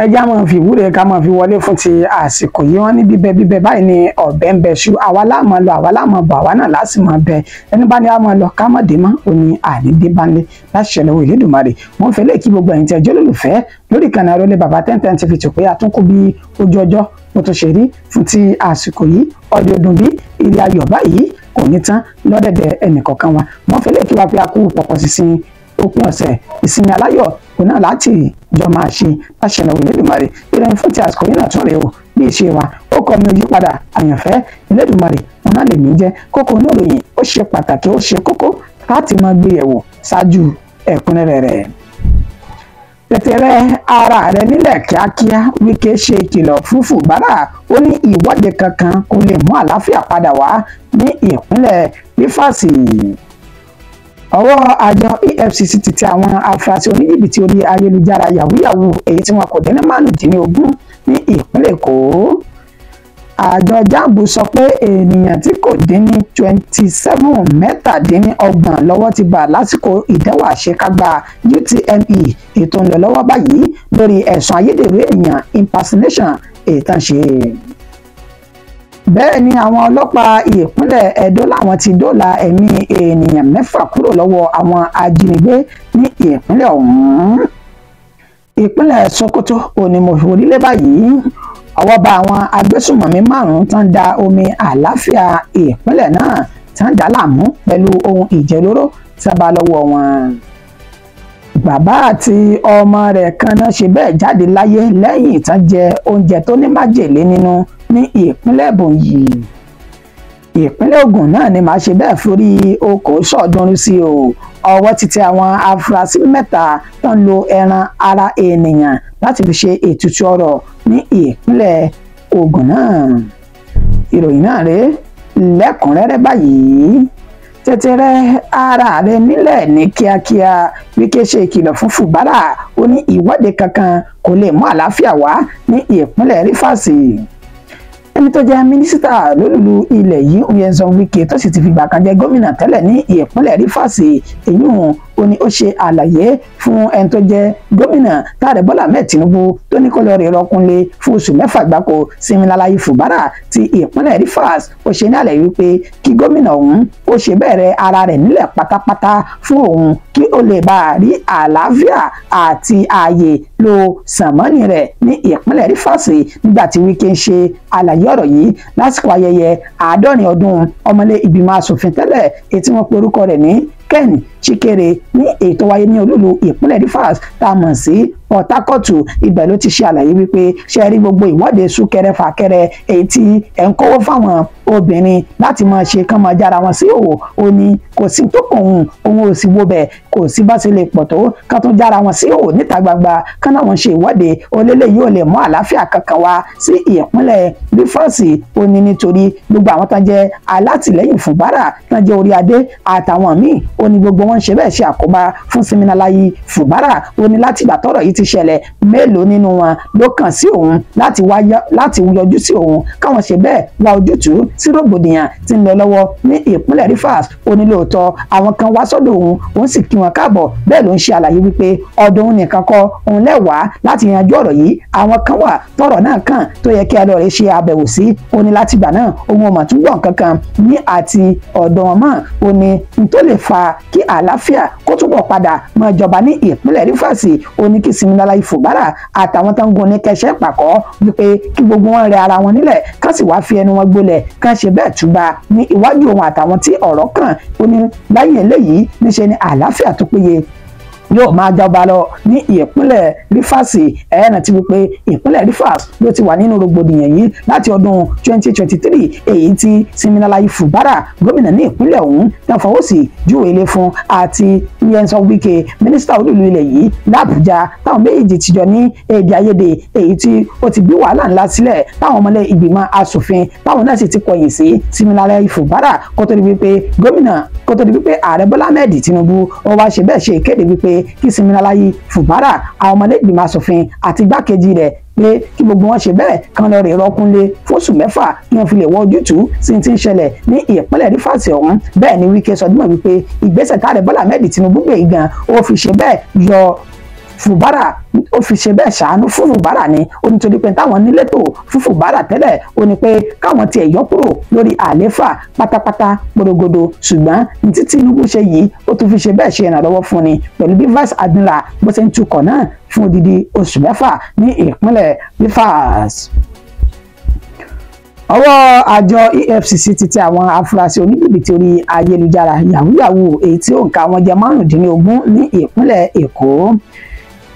Ẹjẹ́ á máa fi ìwúre ká máa fi wọlé fún ti àsìkò yìí. Wọ́n ní bíbẹ bíbẹ báyìí ni ọ̀bẹ ń bẹ ṣu, àwa láàmú lọ, àwa láàmú bọ̀, àwa náà láti máa bẹ. Ẹni bá ní á máa lọ ká má dé mọ́, òní àní dé bá ń lé láti ṣẹlẹ̀ owó Elédùmarè. Mo ń fẹ́ lè kí gbogbo ẹ̀yin tí ẹ jẹ́ olólùfẹ́ lórí ìkànnì Arólé Bàbá 1010 TV tó pé àtúnkù bí ojú ọjọ́ mo tún ṣe rí fún ti àsìkò yìí. Ọdẹ ọdún bí ilé ayọ̀ báyìí kò ní tán lọ́dẹ̀dẹ̀ ẹnìkọ̀ọ̀kan wa. Mo ń fẹ́ lè kí wa pé a kú pọ̀pọ̀ sísìn òpin ọ̀sẹ̀, ìsinmi aláyọ̀ òun náà láti jọ máa ṣe láṣẹ lọ́wọ́ Elédùmarè. Ìròyìn fún ti àsìkò yìí náà tún rèé o bí ìṣe wa. Ó kọ́ mi ojú padà, àyànfẹ́ Elédùmarè òun náà lè mí jẹ́. Kókó oníròyìn ó ṣe pàtàkì, ó ṣe kókó láti máa gbé yẹ̀wò ṣáájú ẹ̀kúnrẹ́rẹ́ rẹ̀. Tètè rẹ ara rẹ nílẹ̀ kíákíá, Wike ṣe ìkìlọ̀ fún Fubara. Ó ní ìwọ́de kankan kò lè mú àlàáfíà padà wá ní ìpínlẹ̀ Rivers. Ọwọ́ àjọ EFCC ti tẹ àwọn afurasí oníjìbìtì orí ayélujára yahoo èyí tí wọn kò dín ní 15 ní ìpínlẹ̀ Èkó. Àjọ JAMB sọ pé ènìyàn tí kò dín ní 27 37 lọ́wọ́ ti bà lásìkò ìdánwò àṣekágbá UTME ètò ń lọ lọ́wọ́ báyìí lórí ẹ̀sùn ayédèrú ènìyàn impersonation ètò ń ṣe. Bẹ́ẹ̀ ni àwọn ọlọ́pàá ìpínlẹ̀ Ẹdó làwọn ti dóòlà ẹ̀mí ènìyàn 6 kúrò lọ́wọ́ àwọn ajínigbé ní ìpínlẹ̀ ọ̀hún. Ìpínlẹ̀ Sokoto òní mo forílẹ̀ báyìí. Ọwọ́ bá àwọn agbésùmọ̀mí 5 tán da omi àlàáfíà ìpínlẹ̀ náà tán dà láàmú pẹ̀lú ohun ìjẹlóró sábà lọ́wọ́ wọn. Bàbá àti ọmọ rẹ̀ kan náà ṣe bẹ́ẹ̀ jáde láyé lẹ́yìn tán jẹ oúnjẹ tó ní májèlé nínú ní ìpínlẹ̀ Ebonyi. Ìpínlẹ̀ Ògùn náà ni màá ṣe bẹ́ẹ̀ forí okòó sọ̀ọ́dúnrún sí o. Ọwọ́ ti tẹ àwọn afurasí 3 tó ń lo ẹran ara ènìyàn láti fi ṣe ètùtù ọrọ̀ ní ìpínlẹ̀ Ògùn náà. Ìròyìn náà rèé lẹ́kùnrẹ́rẹ́ báyìí. Tètè rẹ ara rẹ nílẹ̀ ní kíákíá, Wike ṣe ìkìlọ̀ fún Fubara. Ó ní ìwọ́de kankan kò lè mú àlàáfíà wá ní ìpínlẹ̀ Rivers. Ẹni tó jẹ́ mínísítà lólùlù ilẹ̀ yìí Nyesom Wike tó sì ti fìgbà kan jẹ́ gómìnà tẹ́lẹ̀ ní ìpínlẹ̀ Rivers èyún ó ní ó ṣe àlàyé fún ẹni tó jẹ́ gómìnà Táàrẹ Bọ́lá Ahmed Tinubu tó ní kó lọ rè rọkúnlé fún oṣù 6 gbáko Siminalayi Fubara ti ìpínlẹ̀ Rivers. Ó ṣe ní àlàyé wípé kí gómìnà ọ̀hún ó ṣe bẹ̀rẹ̀ ara rẹ̀ nílẹ̀ pátápátá fún òun kí ó lè bá a rí àlàáfíà àti ààyè lo sànmọ́nì rẹ̀ ní ìpínlẹ̀ Rivers. Nígbà tí Wike ń ṣe àlàyé ọ̀rọ̀ yìí lásìkò ayẹyẹ 70 ọdún ọmọlé ìgbìmọ̀ asòfin tẹ́lẹ̀ èyí tí wọ́n pe orúkọ rẹ̀ ní Ken Chikere ní èyí tó wáyé ní olúlu ìpínlẹ̀ Rivers tá a mọ̀ sí Port Harcourt. Ibẹ̀ ló ti ṣe àlàyé wípé ṣe rí gbogbo ìwọ́de súnkẹrẹ fàkẹrẹ èyí tí ẹ̀ ń kówó fáwọn obìnrin láti máa ṣe kán máa jára wọn sí òwò, ó ní kò sí tó kàn òun, òun ò sì wo bẹ̀, kò sí bá ṣe lè pọ̀ tó kán tún jára wọn sí òwò níta gbangba kán náà wọ́n ṣe ìwọ́de olélẹ̀ yóò lè mú àlàáfíà kankan wá sí ìpínlẹ̀ Rivers. Ó ní nítorí gbogbo àwọn tán jẹ́ alátìlẹ́yìn Fubara tán jẹ́ orí adé àtàwọn míì, ó ní gbogbo wọn ṣe bẹ́ẹ̀ ṣe àkóbá fún Siminalayi Fubara. Ó ní láti ìgbà tọ́rọ̀ yìí ti ṣẹlẹ̀ mélòó nínú wọn ló kàn sí òun láti yọjú sí òun káwọn ṣe bẹ́ẹ̀ wá ojútùú sí rògbòdìyàn tí ń lọ lọ́wọ́ ní ìpínlẹ̀ Rivers. Ó ní lóòótọ́ àwọn kan wá sọ́dọ̀ òun, òun sì kí wọn káàbọ̀. Bẹ́ẹ̀ ló ń ṣe àlàyé wípé ọ̀dọ̀ òun nìkan kọ́ òun lẹ́wàá láti yanjú ọ̀rọ̀ yìí, àwọn kan wà tọ́rọ̀ náà kàn tó yẹ kí ẹ lọ rè ṣe àbẹ̀wò sí. Ó ní láti ìgbà náà òun ò mà tún gbọ́ nǹkan kan ní àti ọ̀dọ̀ wọn mọ́. Ó ní n tó lè fa kí àlàáfíà kó túbọ̀ padà máa jọba ní ìpínlẹ̀ Rivers, ó ní kí Siminalayi Fubara àtàwọn tó ń gun ní kẹsẹ́ pàkọ́ wípé kí gbogbo wọn rẹ ara wọn nílẹ̀ kán sì wáá fi ẹnu wọn gbolẹ̀ kán ṣe bẹ́ẹ̀ túba ní iwájú òun àtàwọn tí ọ̀rọ̀ kàn. Ó ní lẹ́yìn eléyìí níṣe ni àlàáfíà tó péye yóò máa jọba lọ ní ìpínlẹ̀ Rivers. Ẹ̀ẹ́nà ti wípé ìpínlẹ̀ Rivers ló ti wà nínú rògbòdìyàn yìí láti ọdún 2023 èyí tí Siminalayi Fubara gómìnà ní ìpínlẹ̀ ọ̀hún tán fọwọ́ sí júwe ilé fún àti Nyesom Wike mínísítà olúìlú ilẹ̀ yìí l'Àbújá táwọn méjèèjì ti jọ ní èdè àìyedè èyí tí ó ti bí wàhálà ńlá sílẹ̀ táwọn ọmọlẹ́ ìgbìmọ̀ asòfin táwọn náà sì ti kọ̀yìn sí Siminalayi Fubara kó tó di wípé gómìnà kó tó di wípé ààrẹ Bọ́lá Ahmed Tinubu ó wá ṣe bẹ́ẹ̀ ṣe ìkéde wípé kí Siminalayi Fubara àwọn ọmọlẹ́gbìmọ̀ asòfin àti igbákejì rẹ̀ pé kí gbogbo wọn ṣe bẹ́ẹ̀ kan lọ rè rọkúnlé fóṣù 6 kí wọ́n fi lè wọ ojútùú sí ti ń ṣẹlẹ̀ ní ìpínlẹ̀ Rivers ọ̀hún. Bẹ́ẹ̀ ni Wike sọdúnmọ̀ wípé ìgbésẹ̀ táàrẹ Bọ́lá Ahmed Tinubu gbé gan ó fi ṣe bẹ́ẹ̀ yọ Fubara, ó fi ṣe bẹ́ẹ̀ ṣàánú fún Fubara ni. Ó nítorí pé táwọn nílétò fún Fubara tẹ́lẹ̀, ó ní pé káwọn tiẹ̀ yọ kúrò lórí àlééfà pátápátá gbòdògbòdò, ṣùgbọ́n ní tí Tinubu ṣe yìí, ó tún fi ṣe bẹ́ẹ̀ ṣe ìrànlọ́wọ́ fún ni pẹ̀lú bí Vice Admiral bó ṣe ń tukọ̀ náà fún odidi oṣù 6 ní ìpínlẹ̀ Rivers. Ọwọ́ àjọ EFCC ti tẹ àwọn afurasí oníjìbìtì orí ayélujára yahoo yahoo èyí tí òǹkà wọn jẹ́ 15 ní ìpínlẹ̀ Èkó.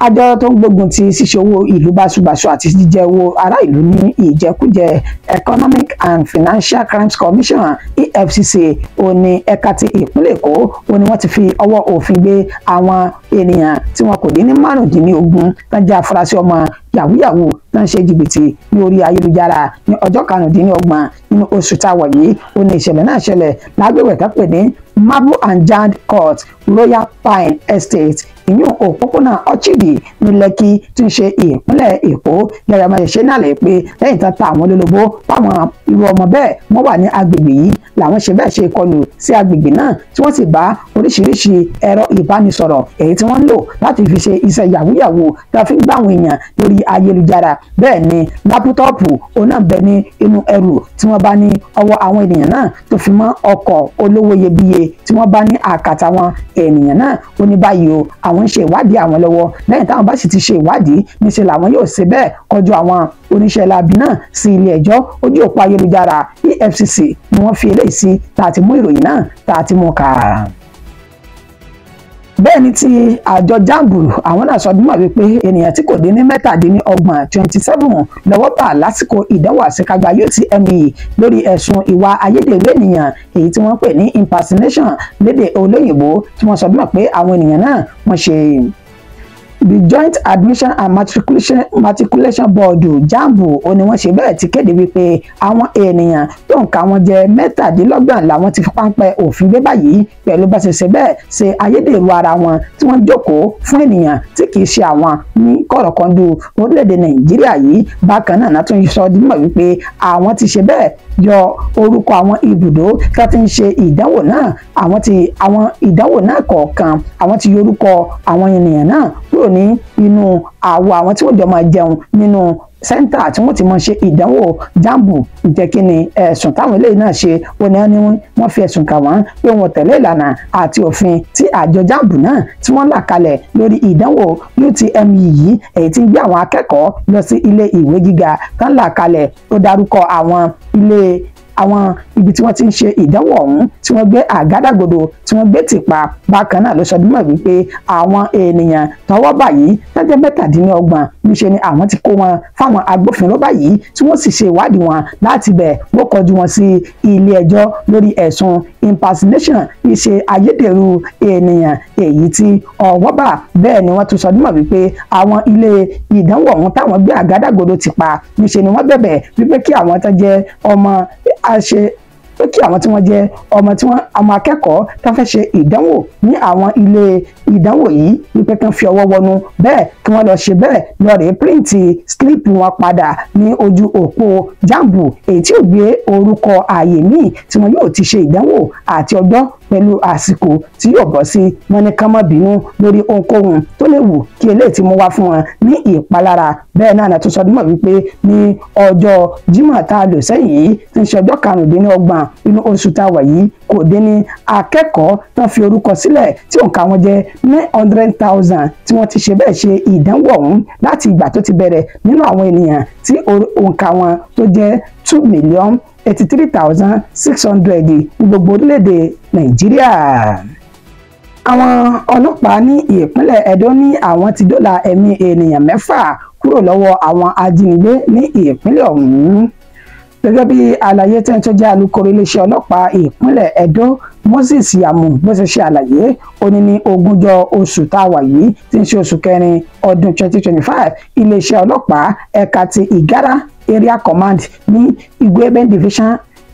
Àjọ tó ń gbógun ti ṣíṣe owó ìlú báṣubàṣu àti jíjẹ owó ará ìlú ní ìjẹkújẹ, Economic and Financial Crimes Commission EFCC, ó ní ẹ̀ka ti ìpínlẹ̀ Èkó, ó ní wọ́n ti fi ọwọ́ òfin gbé àwọn ènìyàn tí wọn kò dín ní 15 tó jẹ́ afurasí ọmọ yahoo yahoo tó ń ṣe jìbìtì ní orí ayélujára ní ọjọ́ 25 nínú oṣù tá a wà yìí. Ó ní ìṣẹ̀lẹ̀ náà ṣẹlẹ̀ lágbègbè tó pè ní Marble and Jand Court, Royal Pine Estate, ìyún òpópónà Orchid ní Lẹ́kì tí ń ṣe ìpínlẹ̀ Èkó. Yàrá máa ṣe náà lè pé lẹ́yìn tán ta àwọn olólobó fáwọn irú ọmọ bẹ́ẹ̀ wọ́n wà ní agbègbè yìí, làwọn ṣe bẹ́ẹ̀ ṣe ìkọlù sí agbègbè náà, tí wọ́n sì bá oríṣiríṣi ẹ̀rọ ìbánisọ̀rọ̀ èyí tí wọ́n ń lò láti fi ṣe iṣẹ́ yahoo yahoo tí wọ́n fi ń gbà àwọn èèyàn lórí ayélujára. Bẹ́ẹ̀ ni laptop òun náà bẹ ní inú ẹrù tí wọ́n bá ní ọwọ́ àwọn ènìyàn náà, tó fi mọ́ ọkọ̀ olówó iyebíye tí wọ́n bá ní àkàtà àwọn ènìyàn náà. Ó ní báyìí o, àwọn ń ṣe ìwádìí àwọn lọ́wọ́. Lẹ́yìn táwọn bá sì ti ṣe ìwádìí, níṣẹ́ làwọn yóò ṣe bẹ́ẹ̀ kọjú àwọn oníṣẹ́ láabi náà sí ilé ẹjọ́. Ojú òpó ayélujára EFCC ni wọ́n fi eléyìí sí tá a ti mú ìròyìn náà tá a ti mú kà. Bẹ́ẹ̀ ni ti àjọ JAMB, àwọn náà sọ bímọ wípé ènìyàn tí kò dín ní 27, 27 lọ́wọ́ bà lásìkò ìdánwò àṣekágbá UTME lórí ẹ̀sùn ìwà ayédèrú ènìyàn èyí tí wọ́n pè ní impersonation lédè olóyìnbó, tí wọ́n sọ bímọ pé àwọn ènìyàn náà wọ́n ṣe. The Joint Admission and Matriculation Board, JAMB, ó ní wọ́n ṣe bẹ́ẹ̀ ti kéde wípé àwọn ènìyàn tó ń ka wọn jẹ 27 làwọn ti fi páńpẹ́ òfin gbé báyìí pẹ̀lú bá ṣe ṣe bẹ́ẹ̀ ṣe ayédèrú ara wọn tí wọ́n jókòó fún ènìyàn tí kì í ṣe àwọn ní kọ̀rọ̀kọ̀ndù orílẹ̀-èdè Nàìjíríà yìí. Bákan náà tún sọ dímọ̀ wípé àwọn ti ṣe bẹ́ẹ̀ yọ orúkọ àwọn ibùdó tí wọ́n ti ń ṣe ìdánwò náà, àwọn ti àwọn ìdánwò náà kọ̀ọ̀kan, àwọn ti yọ orúkọ àwọn ènìyàn náà kúrò ní inú àwọ̀ àwọn tí wọ́n jọ máa jẹun nínú center tí wọ́n ti máa ṣe ìdánwò JAMB. Ǹjẹ́ kí ni ẹ̀sùn táwọn eléyìí náà ṣe? Ó ní wọ́n fi ẹ̀sùn kà wọ́n pé wọ́n tẹ̀lé ìlànà àti òfin tí àjọ JAMB náà tí wọ́n là kalẹ̀ lórí ìdánwò UTME yìí, èyí tí ń gbé àwọn akẹ́kọ̀ọ́ lọ sí ilé ìwé gíga tán là kalẹ̀. Ó dárúkọ àwọn ilé àwọn ibi tí wọ́n ti ń ṣe ìdánwò ọ̀hún tí wọ́n gbé àgádágodo tí wọ́n gbé tìpa. Bákan náà ló sọ dímọ̀ wípé àwọn ènìyàn tọ́wọ́ báyìí tẹ́jẹ́ 27 níṣe ni àwọn ti kó wọn fáwọn agbófinró báyìí, tí wọ́n sì ṣe ìwádìí wọn láti bẹ̀ wọ́n kọjú wọn sí ilé ẹjọ́ lórí ẹ̀sùn impersonation, ìṣe ayédèrú ènìyàn èyí tí ọwọ́ bà. Bẹ́ẹ̀ ni wọ́n tún sọ dímọ̀ wípé àwọn ilé ìdánwò ọ̀hún táwọn gbé àgádágodo tìpa níṣe ni wọ́n bẹ̀bẹ̀ wípé kí àwọn tó jẹ́ ọmọ àṣe pé kí àwọn tí wọ́n jẹ́ ọmọ tí wọ́n ọmọ akẹ́kọ̀ọ́ tó fẹ́ ṣe ìdánwò ní àwọn ilé ìdánwò yìí wípé kí wọ́n fi ọwọ́ wọnú bẹ́ẹ̀ kí wọ́n lọ ṣe bẹ́ẹ̀ lọ rèé print slip wọn padà ní ojú òpó JAMB èyí tí ò gbé orúkọ ààyè míì tí wọn yóò ti ṣe ìdánwò àti ọjọ́ pẹ̀lú àsìkò tí yóò bọ́ sí. Wọn ní kán má bínú lórí ohunkóhun tó lè wù kí eléyìí ti mú wá fún wọn ní ìpalára. Bẹ́ẹ̀ náà tó sọ dímọ̀ wípé ní ọjọ́ Jímọ̀ tá a lò sẹ́yìn yìí tí ń ṣe ọjọ́ 25 inú oṣù tá a wà yìí, kò dín ní akẹ́kọ̀ọ́ tán fi orúkọ sílẹ̀ tí òǹkà wọn jẹ́ 900,000 tí wọ́n ti ṣe bẹ́ẹ̀ ṣe ìdánwò ọ̀hún láti ìgbà tó ti bẹ̀rẹ̀ nínú àwọn ènìyàn tí òǹkà wọn tó jẹ́ 2,083,600 ní gbogbo orílẹ̀-èdè Nàìjíríà. Àwọn ọlọ́pàá ní ìpínlẹ̀ Ẹdó ní àwọn ti dóòlà ẹ̀mí ènìyàn 6 kúrò lọ́wọ́ àwọn ajínigbé ní ìpínlẹ̀ ọ̀hún. Gẹ́gẹ́ bí àlàyé tẹ́ni tó jẹ́ alukoro iléeṣẹ́ ọlọ́pàá ìpínlẹ̀ Ẹdó, Moses Yamu, bó ṣe ṣe àlàyé, ó ní ní ogúnjọ́ oṣù tá a wà yìí tí ń ṣe oṣù kẹrin ọdún 2025, iléeṣẹ́ ọlọ́pàá ẹ̀ka ti Ìgárá Area Command ní Igueben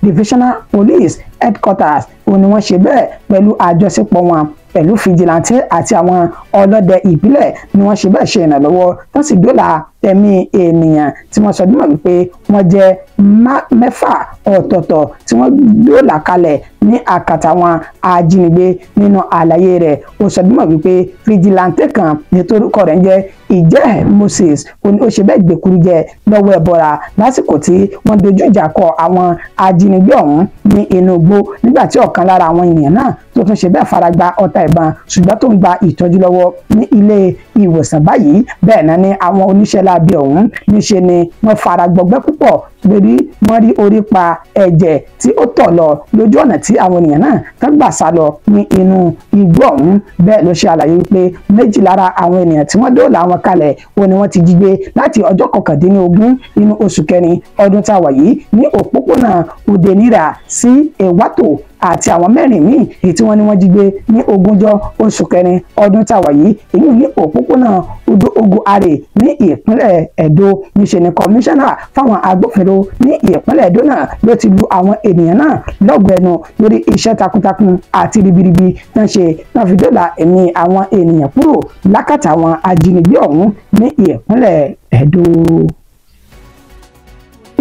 Divisional Police Headquarters ó ní wọ́n ṣe bẹ́ẹ̀ pẹ̀lú àjọṣepọ̀ wọn Pẹ̀lú fìjìláńtẹ́ àti àwọn ọlọ́dẹ ìbílẹ̀ ni wọ́n ṣe bẹ́ẹ̀ ṣe ìrànlọ́wọ́ tó sì dóòlà ẹ̀mí ènìyàn tí wọ́n sọ dímọ̀ wípé wọ́n jẹ́ 6 ọ̀tọ̀ọ̀tọ̀ tí wọ́n dóòlà kalẹ̀ ní àkàtà wọn ajínigbé. Nínú àlàyé rẹ̀ ó sọ dímọ̀ wípé fìjìláńtẹ́ kan ní torúkọ rẹ̀ ń jẹ́ Ìjẹ́ Moses ó ṣe bẹ́ẹ̀ gbèkúrú jẹ lọ́wọ́ ẹ̀bọra lásìkò tí wọ́n dojú ìjà kọ àwọn ajínigbé ọ̀hún ní inú igbó, nígbà tí ọ̀kan lára àwọn ènìyàn náà tó tún ṣe bẹ́ẹ̀ faragbá ọta ìbọn ṣùgbọ́n tó ń gba ìtọ́jú lọ́wọ́ ní ilé ìwòsàn báyìí. Bẹ́ẹ̀ náà ni àwọn oníṣẹ́ láabi ọ̀hún níṣe ni wọ́n fara gbọgbẹ́ púpọ̀ lórí wọ́n rí orí pa ẹ̀jẹ̀ tí ó tọ̀ lọ lójú ọ̀nà tí àwọn ènìyàn náà tán gbà sá lọ ní inú igbó ọ̀hún. Bẹ́ẹ̀ ló ṣe àlàyé wípé 2 lára àwọn ènìyàn tí wọ́n dóòlà wọn kalẹ̀ ó ní wọ́n ti jí gbé láti ọjọ́ 19 nínú oṣù kẹrin ọdún tá a wà yìí ní òpópónà Udenira sí Ewato, àti àwọn 4 míì èyí tí wọ́n ní wọ́n jí gbé ní ogúnjọ́ oṣù kẹrin ọdún tá a wà yìí, èyí ní òpópónà Udo Ogo Are ní ìpínlẹ̀ Ẹdó. Níṣe ni kọmíṣánná fáwọn agbófinró ní ìpínlẹ̀ Ẹdó náà ló ti lu àwọn ènìyàn náà lọ́gọ̀ọ́ ẹnu lórí iṣẹ́ takuntakun àti ribiribi tán ṣe tán fi dóòlà ẹ̀mí àwọn ènìyàn kúrò lákàtà àwọn ajínigbé ọ̀hún ní ìpínlẹ̀ Ẹdó.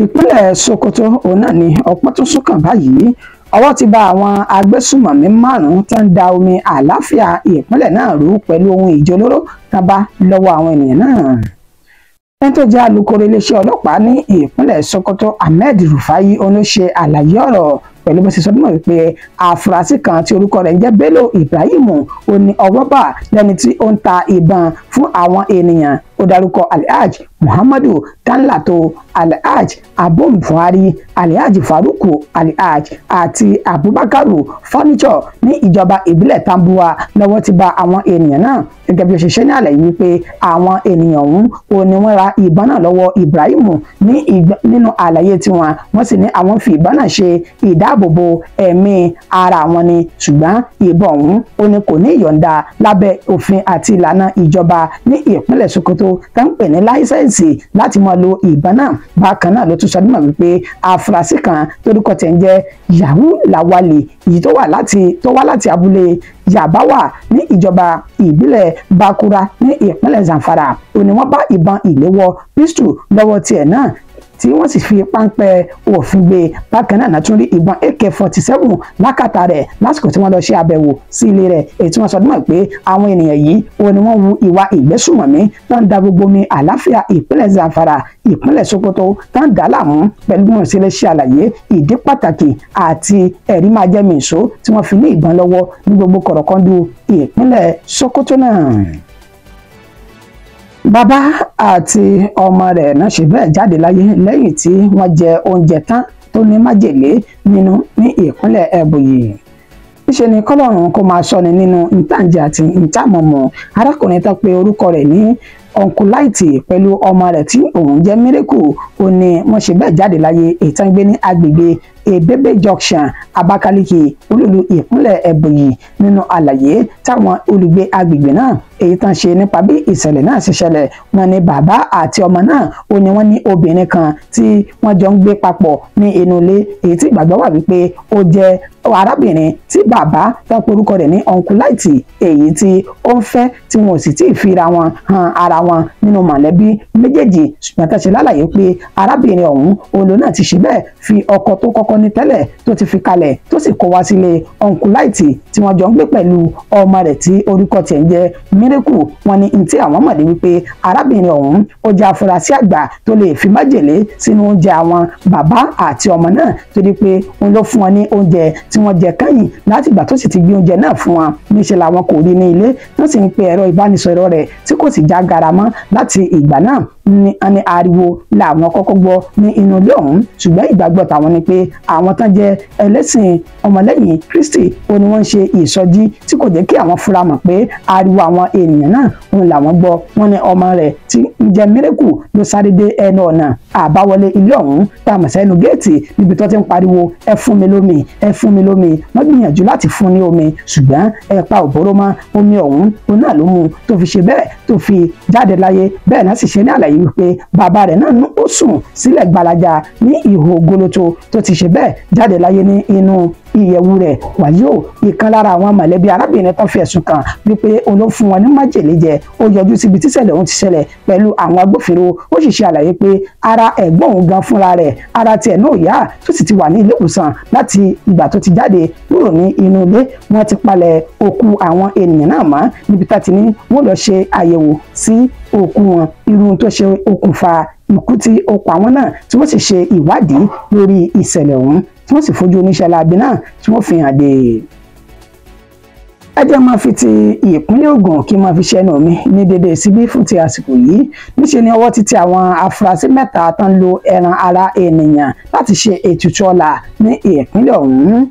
Ìpínlẹ̀ Sokoto òun náà ni ọ̀pọ̀ tó sún kàn báyìí. Ọwọ́ ti bá àwọn agbésùmọ̀mí 5 tó ń da omi àlàáfíà ìpínlẹ̀ náà rú pẹ̀lú ohun ìjà olóró tán bá lọ́wọ́ àwọn ènìyàn náà. Ẹni tó jẹ́ alukoro iléeṣẹ́ ọlọ́pàá ní ìpínlẹ̀ Sokoto, Ahmed Rufai, òun ló ṣe àlàyé ọ̀rọ̀ pẹ̀lú bó ṣe sọ dímọ̀ wípé àfúrásì kan tí orúkọ rẹ̀ ń jẹ́ Bello Ibrahim ó ní ọwọ́ bà lẹ́ni tí ó ń ta ìbọn fún àwọn ènìyàn. Ó dárúkọ Alhaj Muhammadu Danlato, Alhaj Abum Buhari, Alhaj Faruku Alhaj àti Abubakaru Furniture ní ìjọba ìbílẹ̀ Tambuwa lọ́wọ́ ti bà àwọn ènìyàn náà. Gẹ́gẹ́ bí ó ṣe ṣe ní àlàyé wípé àwọn ènìyàn ọ̀hún ò ní wọ́n ra ìbọn náà lọ́wọ́ Ibrahim nínú àlàyé tiwọn, wọ́n sì ní àwọn fi ìbọn náà ṣe ìdáàbòbò ẹ̀mí ara wọn ni, ṣùgbọ́n ìbọn ọ̀hún ó ní kò ní ìyọ̀ǹda lábẹ́ òfin àti ìlànà ìjọba ní ìpínlẹ̀ Sokoto tó ń pè ní láísẹ̀nsì láti máa lo ìbọn náà. Bákan náà ló tún sọ nímọ̀ wípé àfúrásì kan torúkọ tẹ̀ ń jẹ́ Yahoo Lawali èyí tó wá láti abúlé Yabawa ní ìjọba ìbílẹ̀ Bakura ní ìpínlẹ̀ Zamfara ó ní wọ́n bá ìbọn ìléwọ́ pistol lọ́wọ́ tiẹ̀ náà tí wọ́n sì fi páńpẹ́ òfin gbé. Bákan náà tún rí ìbọn AK-47 lákàtà rẹ̀ lásìkò tí wọ́n lọ ṣe àbẹ̀wò sí ilé rẹ̀, èyí tí wọ́n sọ dúnmọ̀ pé àwọn ènìyàn yìí ó ní wọ́n hu ìwà ìgbésùmọ̀mí tó ń da gbogbo mi àlàáfíà ìpínlẹ̀ Zamfara, ìpínlẹ̀ Sokoto tó ń dà á láàmú pẹ̀lú bí wọ́n ṣe lè ṣe àlàyé ìdí pàtàkì àti ẹ̀rí máa jẹ́ mi ìṣó tí wọ́n fi ní ìbọn lọ́wọ́ ní gbogbo kọ̀rọ̀kọ́ndù ìpínlẹ̀ Sokoto náà. Bàbá àti ọmọ rẹ̀ náà ṣe bẹ́ẹ̀ jáde láyé lẹ́yìn tí wọ́n jẹ oúnjẹ tán tó ní májèlé nínú ní ìpínlẹ̀ Ebonyi. Níṣe ni kọ́lọ́run kó máa sọni nínú ntànjẹ àti ntàmọ̀mọ̀. Arákùnrin tó pe orúkọ rẹ̀ ní Ọ̀nkúláìtì pẹ̀lú ọmọ rẹ̀ tí òun jẹ́ Miracle ó ní wọ́n ṣe bẹ́ẹ̀ jáde láyé ìtàn gbé ní agbègbè Ebebe Junction, Abakaliki, olúlu ìpínlẹ̀ Ebonyi. Nínú àlàyé táwọn olùgbé agbègbè náà èyí tán ṣe nípa bí ìṣẹ̀lẹ̀ náà ṣe ṣẹlẹ̀, wọ́n ní bàbá àti ọmọ náà ó ní wọ́n ní obìnrin kan tí wọ́n jọ ń gbé papọ̀ ní inú ilé, èyí tí ìgbàgbọ́ wà wípé ó jẹ́ arábìnrin tí bàbá tó ń porúkọ rẹ̀ ní Ọ̀nkúláìtì èyí tí ó ń fẹ́ tí wọn ò sì tí ì fira wọn hàn ara wọn nínú mọ̀lẹ́bí méjèèjì. Ṣùgbọ́n tá ṣe lálàyé pé arábìnrin ọ̀hún olè náà ti ṣe bẹ́ẹ̀ fi ọkọ tó kọ́kọ́ ní tẹ́lẹ̀ tó ti fi kalẹ̀ tó sì kó wá sílé Ọ̀nkúláìtì tí wọ́n jọ ń gbé pẹ̀lú ọmọ rẹ̀ tí orúkọ tiẹ̀ ń jẹ́ Miracle. Wọ́n ní ntí àwọn mọ̀lẹ́ wípé arábìnrin ọ̀hún ó jẹ́ afurasí àgbà tó lè fi májèlé sínú oúnjẹ àwọn bàbá àti ọmọ náà torí pé òun ló fún wọn ní oúnjẹ tí wọ́n jẹ kẹ́yìn láti ìgbà tó sì ti gbé oúnjẹ náà fún wọn. Níṣẹ́ làwọn kò rí ní ilé tó sì ń pe ẹ̀rọ ìbánisọ̀rọ̀ rẹ̀ tí kò sì já gara mọ́ láti ìgbà náà. Ní ariwo làwọn kọ́kọ́ gbọ́ ní inú ilé ọ̀hún, ṣùgbọ́n ìgbàgbọ́ tàwọn ni pé àwọn tán jẹ́ ẹlẹ́sìn ọmọlẹ́yìn Kristi ó ní wọ́n ń ṣe ìsọjí tí kò jẹ́ kí àwọn fura mọ̀ pé ariwo àwọn ènìyàn náà òun làwọn gbọ́. Wọ́n ní ọmọ rẹ̀ tí ń jẹ́ Miracle ló sáré dé ẹnu ọ̀nà àbáwọlé ilé ọ̀hún tá a mọ̀ sẹ́nu géètì níbi tó ti ń pariwo ẹ fún mi lómi, ẹ fún mi lómi. Wọ́n gbìyànjú láti fún ní omi ṣùgbọ́n ẹ̀pa òbóró mọ́ omi ọ̀hún òun náà ló mú tó fi ṣe bẹ́ẹ̀ tó fi jáde láyé. Bẹ́ẹ̀ náà sì ṣe ní àlàyé wípé bàbá rẹ̀ náà ó sùn sílẹ̀ gbalaja ní ihò goloto tó ti ṣe bẹ́ẹ̀ jáde láyé ní inú ìyẹ̀wù rẹ̀. Wàyí o, ìkan lára àwọn mọ̀lẹ́bí arábìnrin tó fi ẹ̀sùn kàn wípé òun ló fún wọn ní májèlé jẹ ó yọjú síbi tíṣẹ̀lẹ̀ òun ti ṣẹlẹ̀ pẹ̀lú àwọn agbófinró. Ó sì ṣe àlàyé pé ara ẹ̀gbọ́n òun gan fúnra rẹ̀ ara tiẹ̀ náà yá tó sì ti wà ní ilé ìwòsàn láti ìgbà tó ti jáde kúrò ní inú ilé. Wọ́n ti palẹ̀ òkú àwọn ènìyàn náà mọ́ níbi tá ti ní wọ́n lọ ṣe àyẹ̀wò sí òkú wọn, irú tó ṣe okùnfà ikú tí ó pa wọ́n náà, tí wọ́n sì ṣe ìwádìí lórí ìṣẹ̀lẹ̀ ọ̀hún, tí wọ́n sì fojú oníṣẹ́ láabi náà tí wọ́n fi hàn dé. Ẹ jẹ́ máa fi ti ìpínlẹ̀ Ògùn kí n máa fi ṣẹ́nu mi ní dédé síbí fún ti àsìkò yìí. Níṣe ni ọwọ́ títí àwọn afurasí mẹ́ta tó ń lo ẹran ara ènìyàn láti ṣe ètùtù ọlà ní ìpínlẹ̀ ọ̀hún.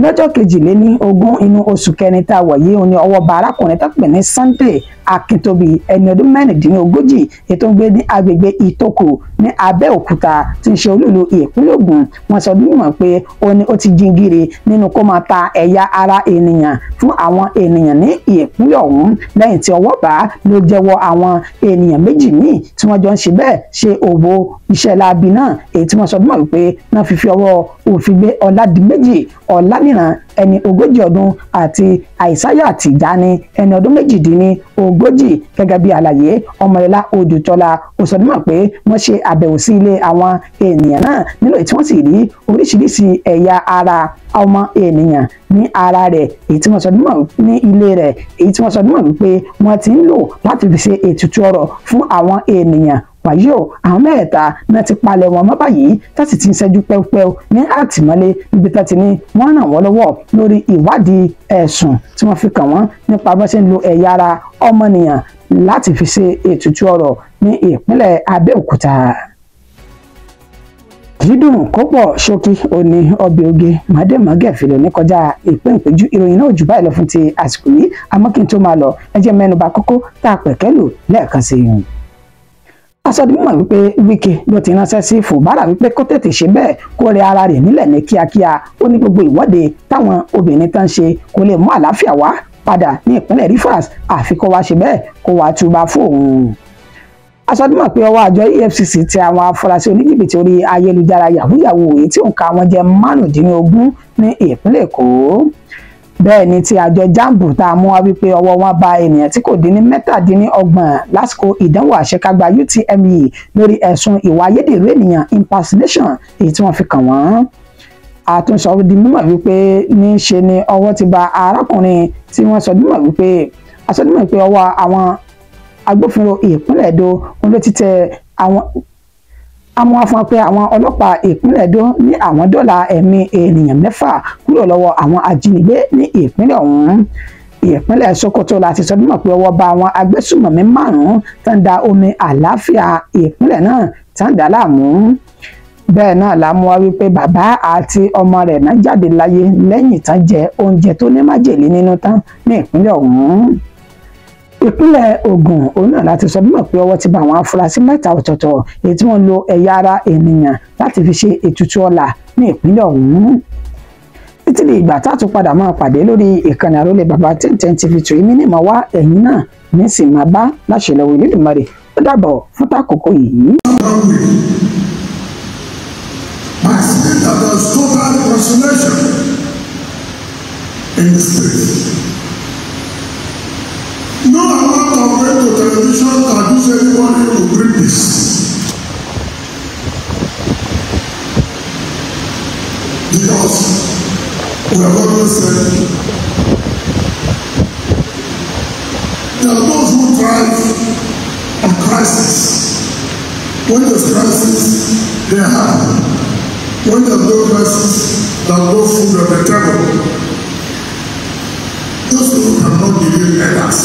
Lọ́jọ́ 22 inú oṣù kẹrin tá a wọ̀ yìí ní ọwọ́ bá arákùnrin tó pè ní Sunday Akíntóbi, ẹni ọdún 36, ètò ń gbé ní agbègbè Ìtòkò ní Abẹ́òkúta tí ń ṣe olúìlú ìpínlẹ̀ Ògùn. Wọ́n sọ mímọ̀ pé ó ní ó ti jingiri nínú kó máa ta ẹ̀yà ara ènìyàn fún àwọn ènìyàn ní ìpínlẹ̀ ọ̀hún. Lẹ́yìn tí ọwọ́ bá ló jẹ́wọ́ àwọn ènìyàn méjì míì tí wọ́n jọ ń ṣe bẹ́ẹ̀ ṣe òwò iṣẹ́ láabi náà, èyí tí wọ́n sọ mímọ̀ wípé náà fífi ọwọ́ òfin gbé Ọládìméjì Ọláníran ẹni 40 ọdún àti Àìsáyà Tìjání ẹni ọdún 38. Gẹ́gẹ́ bí àlàyé Ọmọlọ́lá Odùtọ́lá, ó sọ mímọ̀ pé wọ́n ṣe àbẹ̀wò sí ilé àwọn ènìyàn náà nínú èyí tí wọ́n sì rí oríṣiríṣi ẹ̀yà ara ọmọ ènìyàn ní ara rẹ̀, èyí tí wọ́n sọ mímọ̀ ní ilé rẹ̀, èyí tí wọ́n sọ mímọ̀ wípé wọ́n ti ń lò láti fi ṣe ètùtù ọrọ̀ fún àwọn ènìyàn. Wàyí o, àwọn mẹ́ẹ̀ta náà ti palẹ̀ wọn mọ́ báyìí tá sì ti ń ṣẹ́jú pẹ́pẹ́ ní àtìmọ́lé níbi tá ti ní wọ́n ràn wọ́n lọ́wọ́ lórí ìwádìí ẹ̀sùn tí wọ́n fi kàn wọ́n nípa bó ṣe ń lo ẹ̀yà ara ọmọnìyàn láti fi ṣe ètùtù ọrọ̀ ní ìpínlẹ̀ Abẹ́òkúta. Dídùn kó pọ̀ ṣókí òní ọbẹ̀ oge màdèmọ́gẹ̀fìlẹ̀ ní kọjá ìpín ìpéjú. Ìròyìn náà jù báyìí lọ fún ti àsìkò yìí, àmọ́ kí n tó máa lọ ẹ jẹ́ mẹ́nubà kókó tá a pẹ̀kẹ́ lò lẹ́ẹ̀kan sí i. Aṣọ́dúnmọ̀ wípé Wike ló ti ránṣẹ́ sí Fubara wípé kó tètè ṣe bẹ́ẹ̀ kó rẹ ara rẹ̀ nílẹ̀ ní kíákíá. Ó ní gbogbo ìwọ́de táwọn obìnrin tán ṣe kó lè mú àlàáfíà wá padà ní ìpínlẹ̀ Rivers, àfi kó wá ṣe bẹ́ẹ̀ kó wá túbà fún òun. Aṣọ́dúnmọ̀ pé ọwọ́ àjọ EFCC tẹ àwọn afurasí oníjìbìtì orí ayélujára yahoo yahoo èyí tí òǹkà wọn jẹ́ 15 ní ìpínlẹ̀ Èkó. Bẹ́ẹ̀ ni ti àjọ jambu tá a mú wá wípé ọwọ́ wọn bá ènìyàn tí kò dín ní 27 lásìkò ìdánwò àṣekágbá UTME lórí ẹ̀sùn ìwà ayédèrú ènìyàn impersonation èyí tí wọ́n fi kàn wọ́n. Àtúnṣọ di mímọ̀ wípé ní ṣe ni ọwọ́ ti ba arákùnrin tí wọ́n sọ mímọ̀ wípé aṣọ mímọ̀ wípé ọwọ́ àwọn agbófinró ìpínlẹ̀ Èdó wọn ló ti tẹ àwọn àwọn afọn pé àwọn ọlọ́pàá ìpínlẹ̀ Èdó ní àwọn dọ́là ẹ̀mí ènìyàn 6 kúrò lọ́wọ́ àwọn ajínigbé ní ìpínlẹ̀ ọ̀hún. Ìpínlẹ̀ Sokoto láti sọ mímọ̀ pé ọwọ́ bá àwọn agbésùmọ̀mí 5 tó ń da omi àlàáfíà ìpínlẹ̀ náà tó ń dà láàmú. Bẹ́ẹ̀ náà la mú wá wípé bàbá àti ọmọ rẹ̀ náà jáde láyé lẹ́yìn tán jẹ oúnjẹ tó ní májèlé nínú tán ní ìpínlẹ̀ ọ̀hún. Ìpínlẹ̀ Ògùn òun náà láti sọ mímọ̀ pé ọwọ́ ti bá àwọn afurasí 3 ọ̀tọ̀ọ̀tọ̀ èyí tí wọ́n lo ẹ̀yà ara ènìyàn láti fi ṣe ètùtù ọlà ní ìpínlẹ̀ ọ̀hún. Títí di ìgbà tá a tún padà máa pàdé lórí ìkànnì àrólé bàbá 1010 TV tó èmi ní màá wá ẹ̀yìn náà ní sì máa bá láṣẹ lọ́wọ́ Olódùmarè. Ó dàbọ̀ fún tàkókò yìí. I see that there's total reconciliation in the state. No amount of going to television to abuse anybody will bring peace. Because we have always said there are those who thrive on crisis. When there's crisis, they are happy. When there's no crisis, there's no food on the table. Those people cannot be real leaders.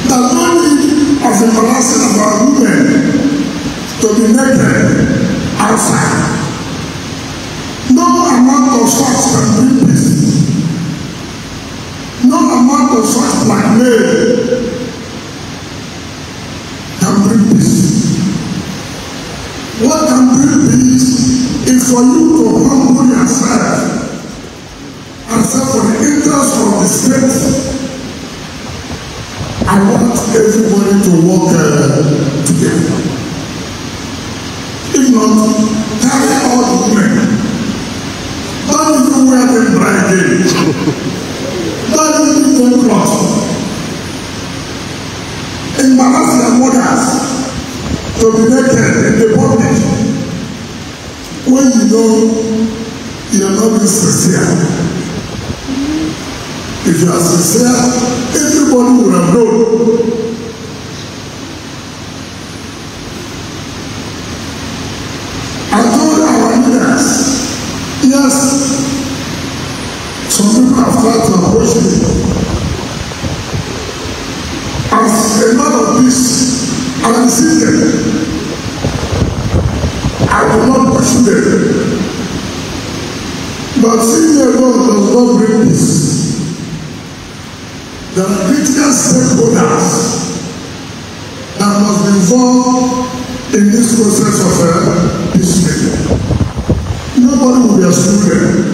There's no need of embarrassing of our women to be naked outside. No amount of such can bring peace. No amount of such blackmail can bring peace. What can bring peace is for you to humble yourself and say, for the interest of the state, I want everybody to work together. If not, carry all the women to be naked in the public when you know you are not being sincere. If you are sincere, everybody would have known. I told our leaders, yes, some people have tried to approach me. As a man of peace, I see them. I will not push them. But seeing alone does not bring peace. There are critical stakeholders that must be involved in this process of peacemaking. Nobody will be excluded.